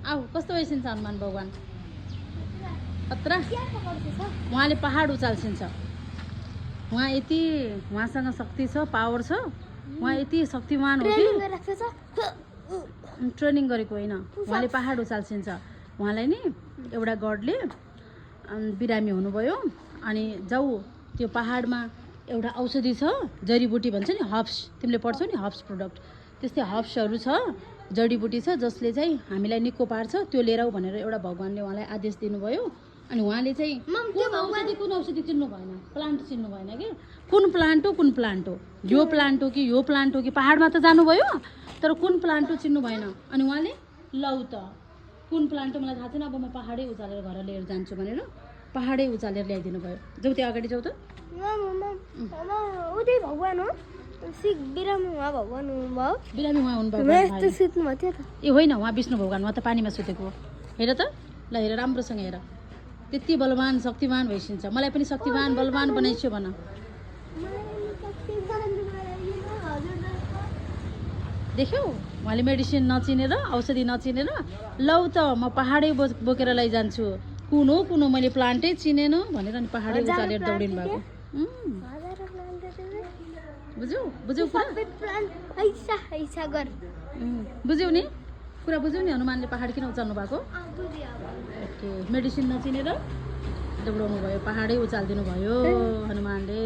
आऊ कस्तो भइसिन्छ हनुमान भगवान खतरा उहाँले पहाड उचाल्सिन्छ उहाँ यति उहाँसँग शक्ति छ पावर छ उहाँ यति शक्तिमान हो कि ट्रेनिङ गरेको होइन उहाँले पहाड उचाल्सिन्छ उहाँलाई नि एउटा गडले बिरामी हुनुभयो अनि जाऊ त्यो पहाडमा एउटा औषधि छ जडीबुटी भन्छ नि हर्ब्स तिमीले पढ्छौ नि हर्ब्स प्रोडक्ट त्यस्तै हर्ब्सहरू छ जडीबुटी छ जसले चाहिँ हामीलाई निको पार्छ त्यो लिएर आऊ भनेर एउटा भगवानले उहाँलाई आदेश दिनुभयो अनि उहाँले चाहिँ कुन औषधि चिन्नु भएन प्लान्ट चिन्नु भएन कि कुन प्लान्ट हो यो प्लान्ट हो कि पहाडमा त जानुभयो तर कुन प्लान्ट हो चिन्नु भएन अनि उहाँले लौ त कुन प्लान्ट हो मलाई थाहा छैन अब म पहाडै उचालेर घर लिएर जान्छु भनेर पहाडै उचालेर ल्याइदिनु भयो जाऊ त्यो अगाडि जाऊ त भगवान हो बिरामी उहाँ भगवान हुनुभयो बिरामी उहाँ हुनुभयो ए होइन उहाँ विष्णु भगवान उहाँ त पानीमा सुतेको हो हेर त ल हेर राम्रोसँग हेर त्यति बलवान शक्तिमान भइसिन्छ मलाई पनि शक्तिमान बलवान बनाइछु भन देख्यौ उहाँले मेडिसिन नचिनेर औषधि नचिनेर लौ त म पहाडै बोकेर लैजान्छु कुन हो मैले प्लान्टै चिनेन भनेर अनि पहाडै उचालेर दौडिनु भएको बुझ्यौ बुझ्यौ नि कुरा बुझ्यौ नि हनुमानले पहाड किन उचाल्नु भएको ओके मेडिसिन नचिनेर दौडाउनु भयो पहाडै उचालिदिनु भयो हनुमानले